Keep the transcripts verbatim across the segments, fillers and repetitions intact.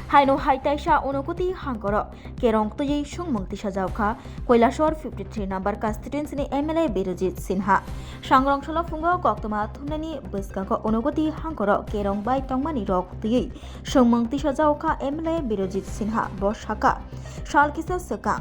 Haino hai taisa Unakoti hangkoro kerong twiwi swngmung tisajaokha Kailasor fifty three number constituency ni M L A Birojit Sinha. Sangrong solo phungo koktwma thumnani bwskango Unakoti hangkoro kerong bai tongmani rok twiwi swngmung tisajaokha M L A Birojit Sinha. Bo sakha, sal kisa swkang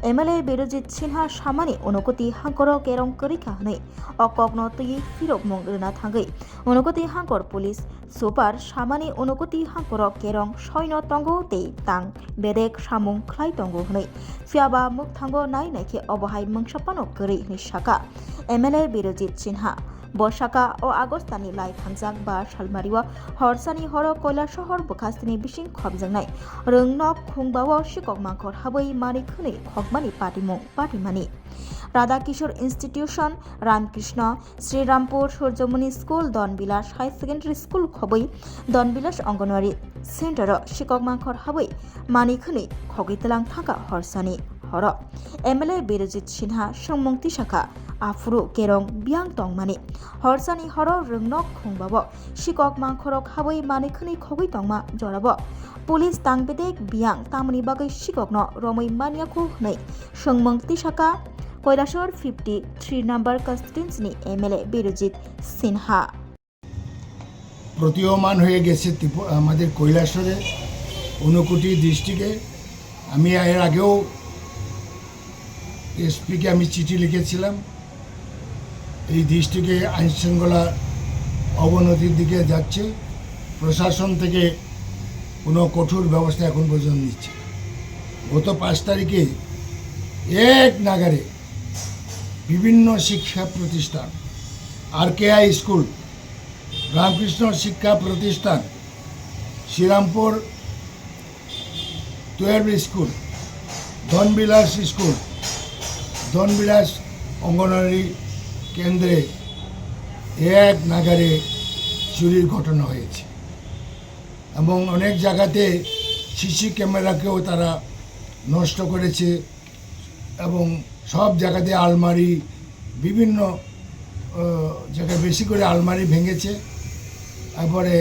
M L A Birojit Sinha samani Unakoti hangkoro kerong kwrwi kha hwnwi o kokno twiwi phirokmung rwna thangwi Unakoti hangkor police super samani Unakoti hangkoro kerong soino tongo tei tang bedek samung khlai tongo hwnwi, phiyaba mwkthango nai naikhe obo hai mungsa phano kwrwi hwnwi sakha M L A Birojit Sinha. Bo sakha, o Agostani lai thangjak ba salmario horsani horo Kailasor bwkhastini bising khopjaknai rwngnok khungbao sikok mangkhor habwi manwi khwnwi khokmani patimung patimani. Radha Kishore Institution, Ramkrishna, Sri Rampur, Surjomoni School, Don Vilas High Secondary School khobwi Don Vilas Anganwadi Center o sikok mangkhor habwi manwi khwnwi khogwi tlang thangkha horsani horo. M L A Birojit Sinha swngmung tisakha, aphuru kerong biyang tongmani. Horsani horo rwngnok khungbao sikok mangkhorok habwi manwi khwnwi khogwi tongma jorabo police tang bedek biyang tamoni bagwi sikokno romwi manya kho hwnwi swngmung tisakha Kailasor fifty three number constituency ni M L A Birojit Sinha. প্রতীয়মান হয়ে গেছে ত্রিপু-, আমাদের কৈলাসহরে, ঊনকোটি ডিস্ট্রিক্টে। আমি এর আগেও এসপিকে আমি চিঠি লিখেছিলাম, এই ডিস্ট্রিক্টে আইন শৃঙ্খলা অবনতির দিকে যাচ্ছে, প্রশাসন থেকে কোনো কঠোর ব্যবস্থা এখন পর্যন্ত নিচ্ছে না। গত পাঁচ তারিখে এক নাগাড়ে বিভিন্ন শিক্ষা প্রতিষ্ঠান, আরকেআই স্কুল, রামকৃষ্ণ শিক্ষা প্রতিষ্ঠান, শ্রীরামপুর টুয়েলভ স্কুল, ধনবিলাস স্কুল, ধনবিলাস অঙ্গনওয়াড়ি কেন্দ্রে এক নাগাড়ে চুরির ঘটনা হয়েছে এবং অনেক জায়গাতে সিসি ক্যামেরাকেও তারা নষ্ট করেছে এবং সব জায়গাতে আলমারি, বিভিন্ন, আহ, জায়গায় বেশি করে আলমারি ভেঙেছে। তারপরে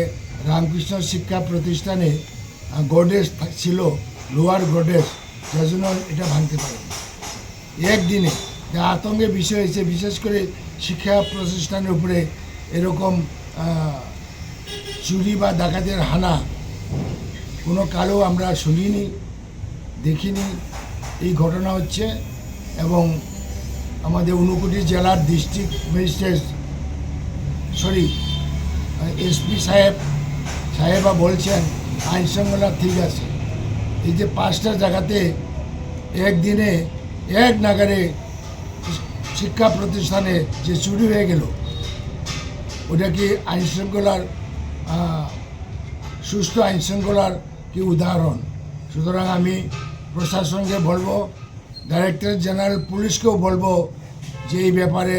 রামকৃষ্ণ শিক্ষা প্রতিষ্ঠানে, আহ, গডরেজ থা-, ছিল, লোয়ার গডরেজ, যার জন্য এটা ভাঙতে পারেনি। একদিনে যে আতঙ্কের বিষয় হয়েছে, বিশেষ করে শিক্ষা প্রতিষ্ঠানের উপরে এরকম, আহ, চুরি বা ডাকাতের হানা কোনো কালেও আমরা শুনিনি, দেখিনি। এই ঘটনা হচ্ছে এবং আমাদের ঊনকোটি জেলার ডিস্ট্রিক্ট ম্যাজিস্ট্রেট, সরি, এসপি সাহেব, সাহেবা বলছেন আইন শৃঙ্খলা ঠিক আছে। এই যে পাঁচটা জায়গাতে একদিনে এক নাগাড়ে শিক্ষা প্রতিষ্ঠানে যে চুরি হয়ে গেল, ওটা কি আইন শৃঙ্খলার, আহ, সুষ্ঠু আইন শৃঙ্খলার কি উদাহরণ? সুতরাং আমি প্রশাসনকে বলবো, ডাইরেক্টর জেনারেল পুলিশকেও বলবো যে এই ব্যাপারে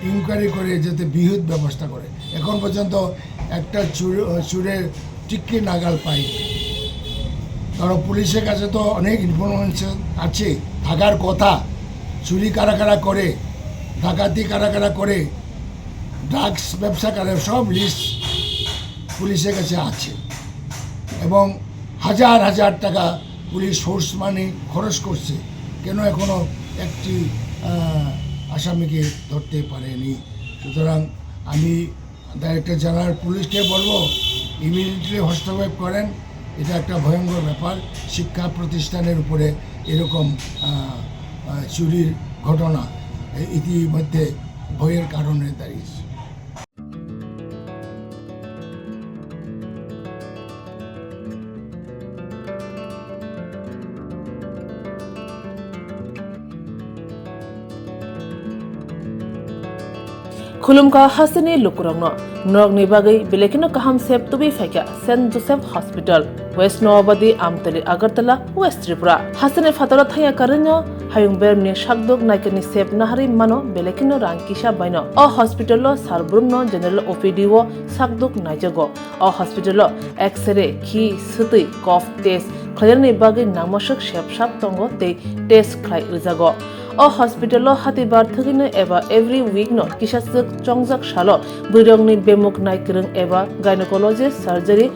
ইনকোয়ারি করে যাতে বিহিত ব্যবস্থা করে। এখন পর্যন্ত একটা চুর-, চুরের টিকির নাগাল পাইনি। কারণ পুলিশের কাছে তো অনেক ইনফরমেশন আছে, থাকার কথা, চুরি কারা কারা করে, ডাকাতি কারা কারা করে, ড্রাগস ব্যবসা করে, সব লিস্ট পুলিশের কাছে আছে এবং হাজার হাজার টাকা পুলিশ সোর্স মানি খরচ করছে, কেন এখনো একটি, আহ, আসামিকে ধরতে পারেনি। সুতরাং আমি ডাইরেক্টর জেনারেল পুলিশকে বলবো, ইমিডিয়েটলি হস্তক্ষেপ করেন। এটা একটা ভয়ঙ্কর ব্যাপার, শিক্ষা প্রতিষ্ঠানের উপরে এরকম, আহ, আহ, চুরির ঘটনা এ-, ইতিমধ্যে ভয়ের কারণে দাঁড়িয়েছে। Khulumkha hasteni lukurokno, norokni bagwi belai kheno kaham sep tubui phaikha Saint Joseph Hospital, West Noabadi, Amtali, Agartala, West Tripura. Hasteni phataro thangya karwino hayung bermni sakduk naikani sep naharwi mano belai kheno rang kisa baino. O hospital o sar brumno general O P D o sakduk naijago. O hospital o X-ray, khi, swtwi, cough test khlainani bagwi nangmaswk sep sap tongo tei test khlai rwjago. O hospital o hati bar thwgwino eba every week no kisaswk chongjak salo bwrwirokni bemuk nai kwrwng eba gynecologist surgery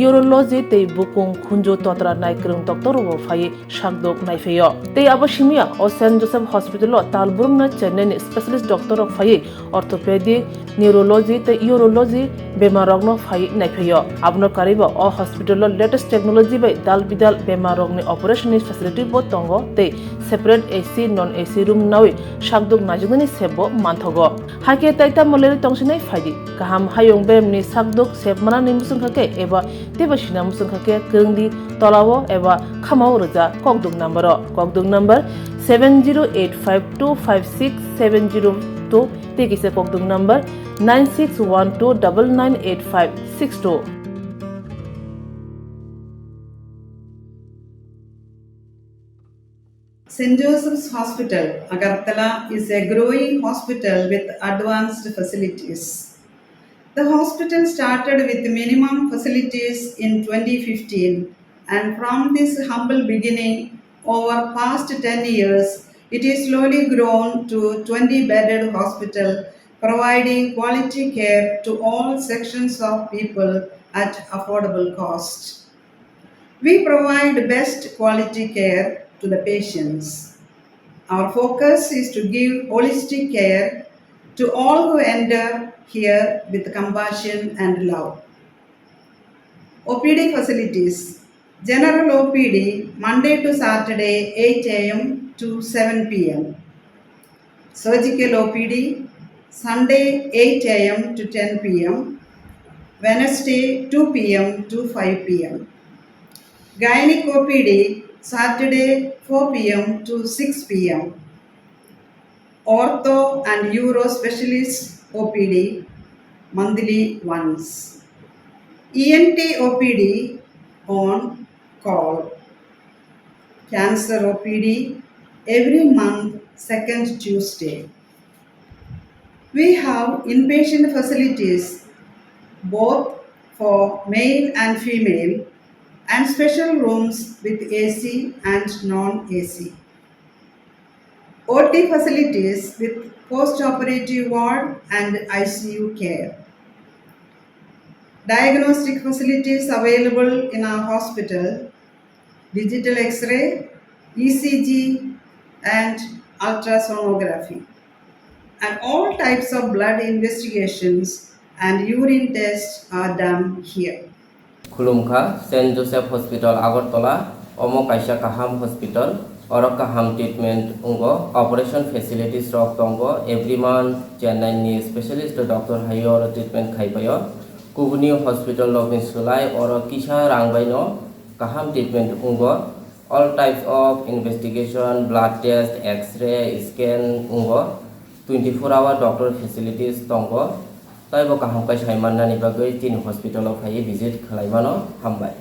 urology tei bukung khunju totra naikwrwng doctor rokbo phaiwi sakdok naiphaio. Tei abo simiya o Saint Joseph Hospital o talbrumno Chennai ni specialist doctor rok phaiwi orthopedic, neurology tei urology bemar rokno phaiwi naiphaio. Abono karwibo o hospital o latest technology bai dal bidal bemar rokni operation ni facility bo tongo tei separate A C, non A C room nawi sakdok naijaknani sep bo manthogo. Hakhe tai tamo lerwi tongsinai phaidi. Kaham hayung beremni sakdok sep manani mwswngkha khe eba teibo sina mwswngkha khe kwrwngdi tolao eba khamao rwja kokdwk number o. Kokdwk number seven zero eight five two five six seven zero two tei kisa kokdwk number nine six one two double nine eight five six two. Saint Joseph's Hospital, Agartala is a growing hospital with advanced facilities. The hospital started with minimum facilities in twenty fifteen, and from this humble beginning, over past ten years, it is slowly grown to twenty bedded hospital, providing quality care to all sections of people at affordable cost. We provide best quality care to the patients. Our focus is to give holistic care to all who enter here with compassion and love. O P D facilities. General O P D, Monday to Saturday, eight A M to seven P M. Surgical O P D, Sunday, eight A M to ten P M, Wednesday, two P M to five P M. Gynec O P D, Saturday, four P M to six P M. Ortho and Uro Specialist O P D, monthly once. E N T O P D on call. Cancer O P D every month, second Tuesday. We have inpatient facilities both for male and female and special rooms with A C and non-A C. O T facilities with post-operative ward and I C U care. Diagnostic facilities available in our hospital, digital X-ray, E C G, and ultrasonography. And all types of blood investigations and urine tests are done here. Khulumkha, Saint Joseph Hospital, Agartala. Omo kaisa kaham hospital. Oro kaham treatment wngo. Operation facilities rok tongo. Every month Chennai ni specialist doctor hai oro treatment khai paio. Kubuni hospital rokni swlai oro kisa rang bai no kaham treatment wngo. All types of investigation, blood test, X-ray, scan wngo. Twenty-four hour doctor facilities tongo. Taibo kaham khe sai mannani bagwi chini hospital o phaiwi visit khlai mano. Hambai.